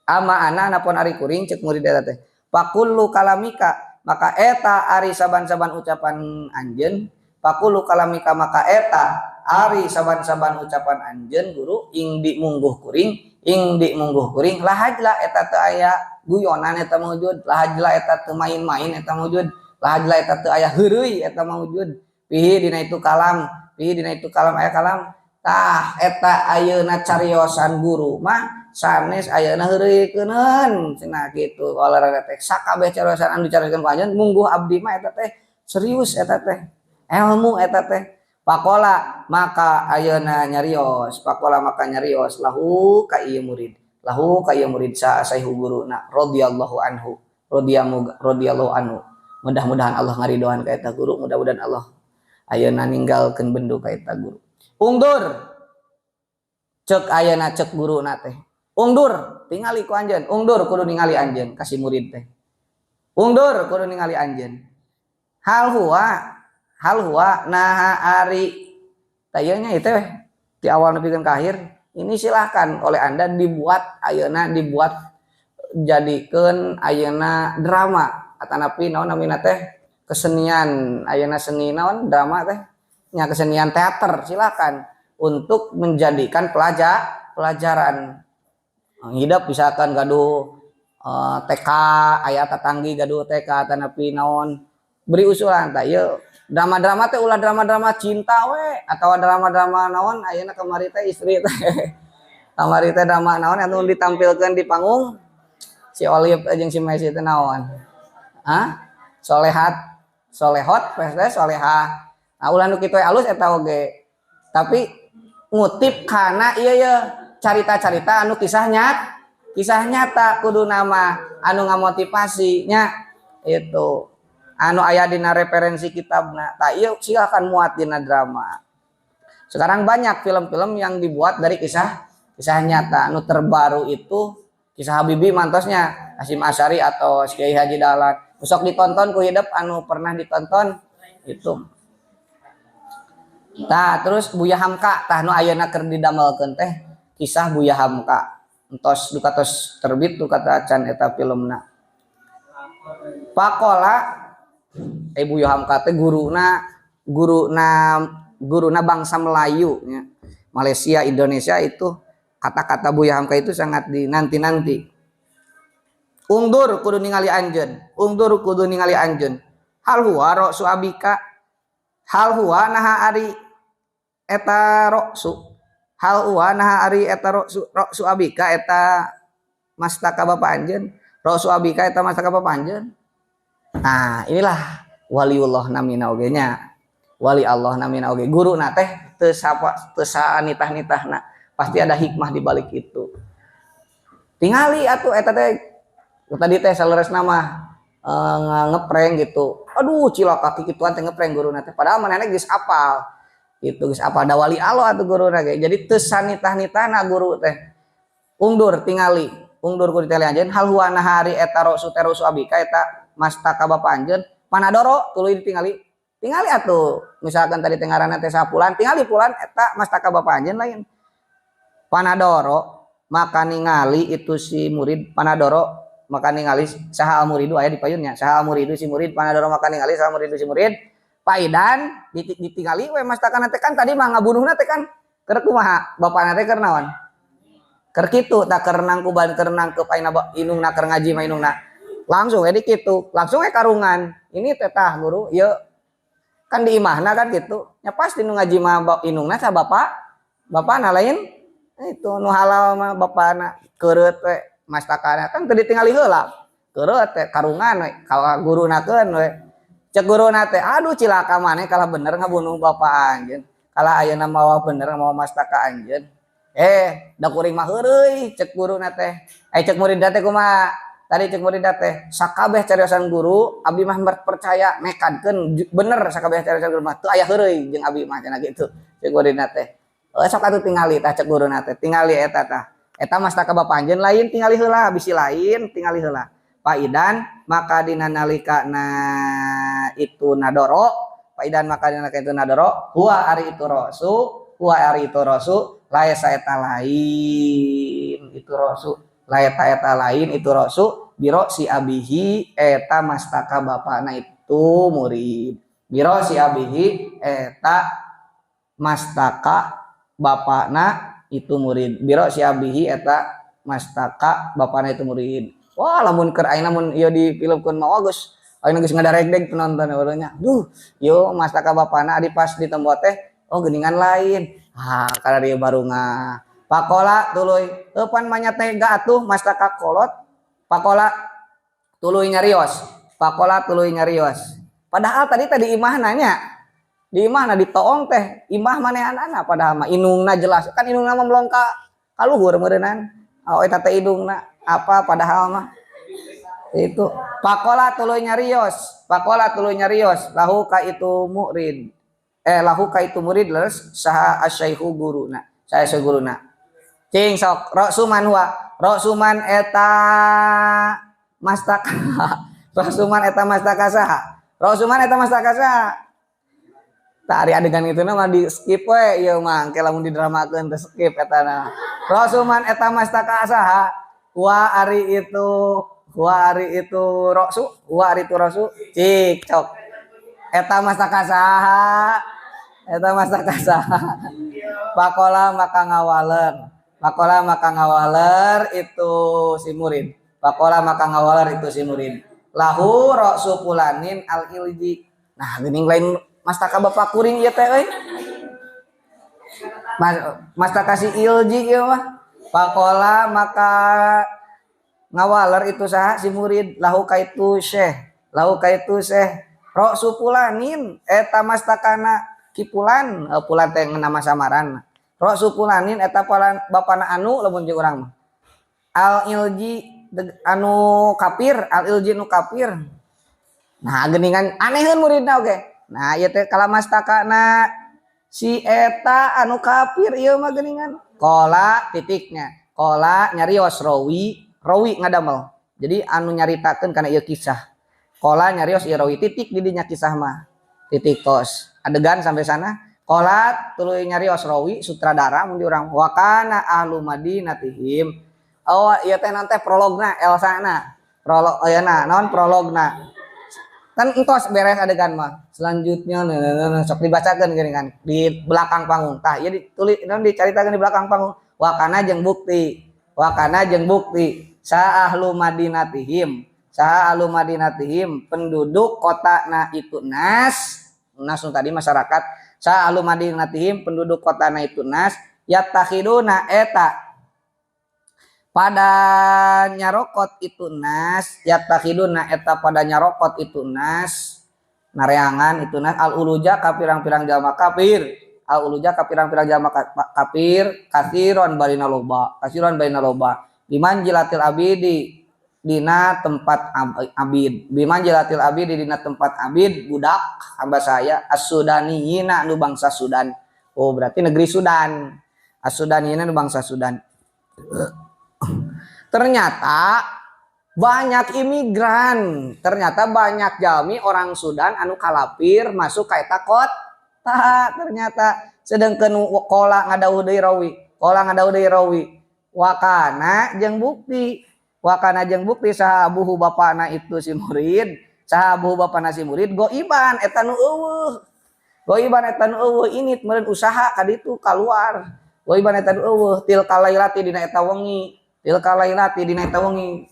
Amma ana anapun ari kuring cek murid eta teh. Faqullu kalamika maka eta ari saban-saban ucapan anjeun, faqullu kalamika maka eta ari saban-saban ucapan anjeun guru ing di mungguh kuring, ing di mungguh kuring lahajla eta teu aya guyonan eta mawujud, lahajla eta teu main-main eta mawujud, lahajla eta teu aya heureuy eta mawujud. Pihi dina itu kalam, pihi dina itu kalam aya kalam. Tah eta ayeuna cariosan guru mah sanes ayeuna heureuykeuneun cenah kitu olahraga teh sakabeh cariosan anu dicarioskeun ku anjeun mungguh abdi mah eta teh serius eta teh ilmu eta teh. Pakola maka ayeuna nyarios, pakola maka nyarios lahu ka ieu murid, lahu ka ieu murid sa saihu guruna radhiyallahu anhu, radhiyallahu anhu. Mudah-mudahan Allah ngaridoan ka eta guru, mudah-mudahan Allah ayeuna ninggalkeun bendu ka eta guru. Ungdur cek ayeuna cek guruna teh. Ungdur tingali ku anjeun, ungdur kudu ningali anjeun ka si murid teh. Ungdur kudu ningali anjeun. Hal huwa naha ari tayeunya itu di awal nepikeun ka akhir. Ini silahkan oleh Anda dibuat ayeuna, dibuat jadikeun ayeuna drama atanapi naon namina teh kesenian ayeuna seni naon drama teh nya kesenian teater, silakan untuk menjadikan pelajaran hidup. Misalkan gaduh TK aya tatanggi gaduh TK atanapi naon beri usulan tah ieu drama-drama teh ulah drama-drama cinta we atau drama-drama naon ayeuna kamari teh istri teh kamari teh drama naon anu ditampilkeun di panggung si Olive jeung si Messi teh naon, hah, solehat solehot teh solehah. Nah ulah nu kitu alus eta oge tapi ngutip kana ieu ye carita-carita anu kisah nyata, kisah nyata kudu nama anu ngamotivasi nya itu anu aya dina referensi kitabna. Tah ieu silakan muat dina drama. Sekarang banyak film-film yang dibuat dari kisah kisah nyata. Anu terbaru itu kisah Habibie mantosnya Hasyim Asy'ari atau Kiai Haji Dahlan. Sok ditonton ku hidep anu pernah ditonton itu. Tah terus Buya Hamka, tah nu ayeuna keur didamelkeun teh kisah Buya Hamka. Entos duka tos terbit duka acan eta filmna. Pakola Buya Hamka teh guruna guruna guruna bangsa Melayu nya. Malaysia, Indonesia itu kata-kata Buya Hamka itu sangat dinanti-nanti. Ungdur kudu ningali anjeun, ungdur kudu ningali anjeun. Hal huwa ra'su abika, hal huwa naha ari eta ra'su, hal huwa naha ari eta ra'su, ra'su abika eta mastaka bapa anjeun, ra'su abika eta mastaka bapa anjeun. Nah, inilah waliullah namina oge nya. Wali Allah namina oge. Guruna teh teu sapa teu sanitah-nitahna. Pasti ada hikmah di balik itu. Tingali atuh eta teh tadi teh saleresna mah ngeprank gitu. Aduh cilaka kikituan teh ngeprank guruna teh. Padahal manehna geus apal. Gitu geus apal da wali Allah atuh guruna ge. Jadi teu sanitah-nitahna guru teh. Ungdur tingali, ungdur ku diteli anjeun hal huwa nahari eta ra'su terusu abika eta mastaka bapa anjeun. Panadoro tuluy ditingali. Tingali atuh misalkan tadi teh ngaranna teh sapulan, tingali pulan eta mastaka bapa anjeun lain. Panadoro maka ningali itu si murid, panadoro maka ningali saha al muridu aya di payunnya, saha al muridu si murid, panadoro maka ningali saha muridu si murid. Paidan ditingali we mastakana teh kan tadi mah ngabunuhna teh kan keur kumaha bapana teh keur naon keur kitu tah keur nangkuban keur nangkep ayeuna indungna keur ngaji mah indungna langsung we di kitu langsung we karungan ini teh tah guru ieu Kan di imahna kan gitu. Ya pasti nu ngaji mah indungna sa bapak, bapakna lain itu nu halal mah bapakna keureut we mastakana kan teu ditingali heula. Keureut teh karungan we ka gurunakeun we. Cek guruna teh, aduh, cilaka maneh kalah bener ngabunuh bapak anjeun. Kalah ayeuna mawa bener mawa mastaka anjeun. Eh, da kuring mah heureuy, cek guruna teh. Eh, cek murid teh kumaha? Tadi cek murid teh, sakabeh cariosan guru, abdi mah percaya nekadkeun bener sakabeh cariosan guru mah teu aya heureuy jeung abdi mah cenah gitu. Cek murid teh. Oh, sok atuh tingali tah, cek guruna teh, tingali eta tah. Eta mastaka bapak anjeun lain, tingali heula, bisi lain, tingali heula. Fa idzan maka dina nalika na itu nadoro, fa idzan maka dina nalika itu nadoro, huwa ari itu ra'su, huwa ari itu ra'su, laisa eta lain itu ra'su, laisa eta lain itu ra'su, bira'si abihi eta mastaka bapakna itu murid. Bira'si abihi eta mastaka bapakna itu murid. Bira'si abihi eta mastaka bapakna itu murid. Wah, lamun keur ayeuna mun ieu difilmkeun mah geus ayeuna geus ngadaregdeg penonton urangnya. Duh, ieu mastaka bapakna adi pas ditempo teh, oh, geuningan lain. Ah, karena dia baru nga. Faqala tuluy, heuh pan manya tega atuh mastaka kolot. Faqala tuluy nyarios. Faqala tuluy nyarios. Padahal tadi tadi imah nanya. Di imahna ditoong teh, imah manehanana padahal mah indungna jelas. Kan indungna mah melong ka kaluhur meureunnan. Oh, eta teh indungna apa padahal mah itu. Faqala tuluy nyarios, faqala tuluy nyarios lahu ka itu murid, eh, lahu ka itu murid leres saha asyaikhu guruna, saya guruna. Cing sok, ra'su man huwa, ra'su man eta mastaka, ra'su man eta mastaka saha, ra'su man eta mastaka saha. Tah, ari adegan itu mah di skip we ieu mah, engke lamun didramakeun teh skip eta na. Ra'su man eta mastaka saha, wa ari itu, wa ari itu ra'su, wa ari itu ra'su. Cik cok, eta mastaka saha, eta mastaka saha? Faqala maka ngawaler, faqala maka ngawaler itu si murid, faqala maka ngawaler itu si murid, lahu ra'su fulanin al ilji. Nah, geuning lain mastaka bapak kuring ieu teh euy. Mas, mastaka si ilji ieu mah. Faqala maka ngawaler itu saha si murid, lahu ka itu syekh, lahu ka itu syekh, ra'su fulanin eta mastakana kipulan, eh, pulan teh nama samaran. Ra'su fulanin eta palan bapana anu lamun jeung urang mah. Al ilji anu kafir, al ilji nu kafir. Nah, geuningan aneheun muridna oge. Nah, ieu teh kala mastakana si eta anu kafir ieu mah geuningan. Qala titiknya. Qala nyarios rawi, rawi ngadamel. Jadi anu nyaritakeun kana ieu kisah. Qala nyarios ieu rawi, titik di dinya kisah mah. Titik tos. Adegan sampai sana. Qala tuluy nyarios rawi sutradara mun di urang, wa kana ahlu madinatihim. Oh, ieu teh naon teh prologna Elsa-na. Prolog ayeuna naon prologna. Kan entos beres adegan mah. Selanjutnya nah, nah, nah, sok dibacakeun gini kan di belakang panggung. Tah, ieu ditulis naon dicaritakeun di belakang panggung. Wa kana jeung bukti. Wa kana jeung bukti sa ahlu madinatihim. Sa ahlu madinatihim penduduk kota na itu nas. Nas nu tadi masyarakat. Sa ahlu madinatihim penduduk kota na itu nas yattakhiduna eta pada nyarokot itu nas, yattakhiduna eta pada nyarokot itu nas, nareangan itu nas, al uluja ka pirang-pirang jalma kafir, al uluja ka pirang-pirang jalma kafir, kasiron barina loba, kasiron barina loba, bimanzilatil abidi dina tempat abid, bimanzilatil abidi dina tempat abid budak hamba saya, as-sudaniyina nu bangsa Sudan. Oh, berarti negeri Sudan. As-sudaniyina nu bangsa Sudan. Ternyata banyak imigran, ternyata banyak jalmi orang Sudan anu kalapir masuk ka eta kota ternyata. Sedangkan qala ngadawuh deui rawi, qala ngadawuh deui rawi, wakana jeung bukti, wakana jeung bukti saha abuhu bapana itu si murid, saha abuhu bapana si murid goiban eta nu euweuh, goiban eta nu euweuh init meureun usaha ka ditu kaluar, goiban eta nu euweuh tilka lailati dina eta wengi, tilka lailati dina eta wengi.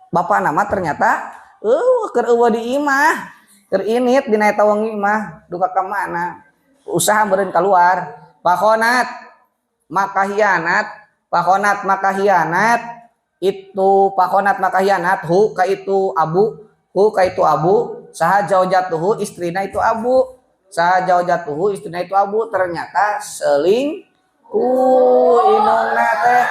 Bapana mah ternyata euweuh, keur euweuh di imah. Keur init dina eta wengi mah duka ka mana? Usaha meureun keluar. Pakhonat maka hianat, pakhonat maka hianat itu pakhonat maka hianat hu ka itu abu, hu ka itu abu, saha zaujatuhu istrina itu abu. Saha zaujatuhu istrina itu abu ternyata selingkuh indungna teh.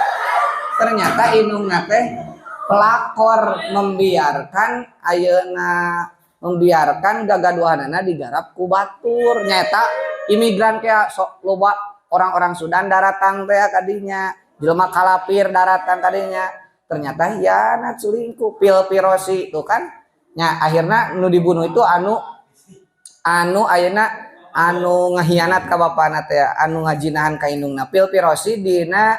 Ternyata indungna teh pelakor membiarkan ayeuna membiarkan gagaduhanana digarap ku batur nyata imigran kayak sok loba orang-orang Sudan daratang teh kadinya jelema kalapir daratang kadinya ternyata hianat selingkuh fil firosy tuh kan nya akhirna nu dibunuh itu anu anu ayeuna anu ngahianat ka bapana teh anu ngajinahan ka indungna fil firosy dina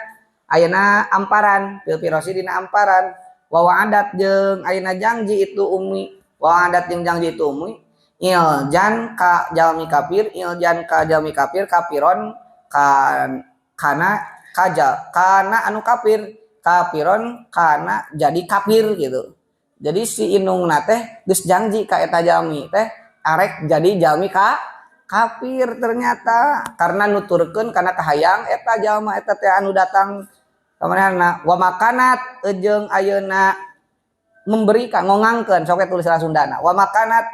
ayeuna amparan fil firosy dina amparan wa wa'adat jeung ayeuna janji itu umi wa adat jeung janji itu umi iljan ka jalmi kafir iljan ka jalmi kafir kafiron kan kana kaja kana anu kafir kafiron kana jadi kafir gitu. Jadi si indungna teh geus janji ka eta jalmi teh arek jadi jalmi ka kafir ternyata karena nuturkeun kana kahayang eta jalma eta teh anu datang ka manehna wa makanat jeung ayeuna memberikan ngongangkeun sok tulis Sundana wa makanat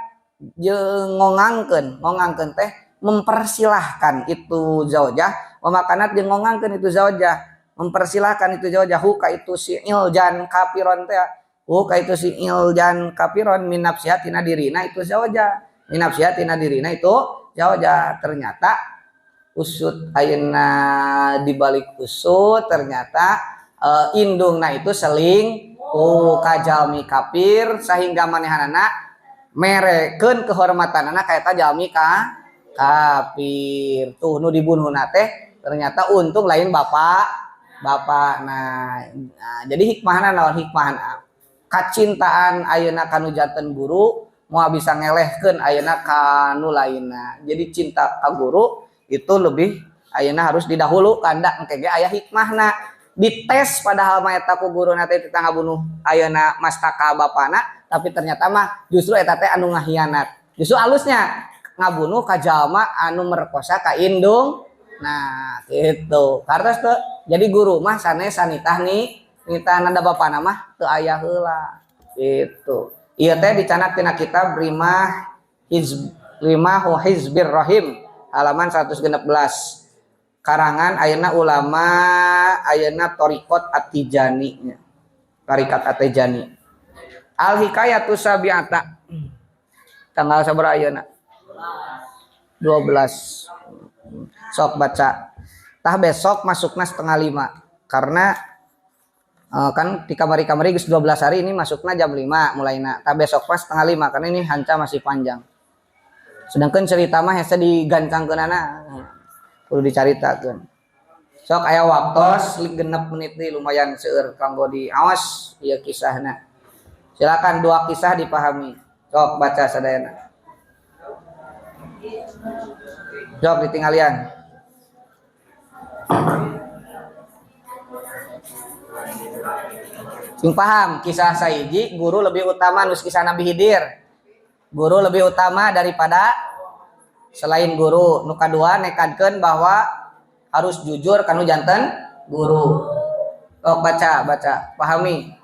jeung ngongangkeun ngongangkeun teh mempersilahkan itu zaujah wa makanat jeung ngongangkeun itu zaujah mempersilahkan itu zaujah hu ka itu si iljan kafiron teh hu ka itu si iljan kafiron min nafsiha tina dirina itu zaujah min nafsiha tina dirina itu zaujah ternyata usut ayeuna dibalik usut ternyata indungna itu seling ku kajalmi kafir sehingga manehanana merekeun kehormatanana ka eta jalmi ka kafir tuh nu dibunuhna teh ternyata untung lain bapak bapak nah, nah jadi hikmahna naon hikmahna kacintaan ayeuna kanu janten guru moal bisa ngelehkeun ayeuna kanu lainna jadi cinta ka guru itu lebih ayeuna harus didahulukan da engke ge aya hikmahna dites padahal mah eta ku guruna teh teu ngabunuh ayeuna mastaka bapana tapi ternyata mah justru eta teh anu ngahianat justru alusnya ngabunuh ka jalma anu merkosa ka indung nah gitu kartos teu jadi guru mah sanes sanitah nih nitah nada bapana mah teu aya heula gitu ieu teh dicanak tina kitab Rimah Hizb Rimahu Hizbir Rahim halaman 116 karangan ayeuna ulama ayeuna Thariqat At-Tijani Tarikat At-Tijani Al Hikayatu Sabi'ata tanggal sabaraha ayeuna 12 sok baca tah besok masukna 4:30 karena kan di kamari-kamari geus 12 hari ini masukna jam 5 mulaina tah besok pas 4:30 karena ini hanca masih panjang sedangkan cerita mah hese digancangkeunana kudu dicaritakeun sok aya waktos 6 menit nih lumayan seueur kanggo diawas ieu kisahna silakan dua kisah dipahami sok baca sadayana sok ditinggalian sing paham kisah saiji guru lebih utama nus kisah Nabi Khidir guru lebih utama daripada selain guru nu kadua nekadkeun bahwa harus jujur kanu janten guru. Sok baca baca pahami.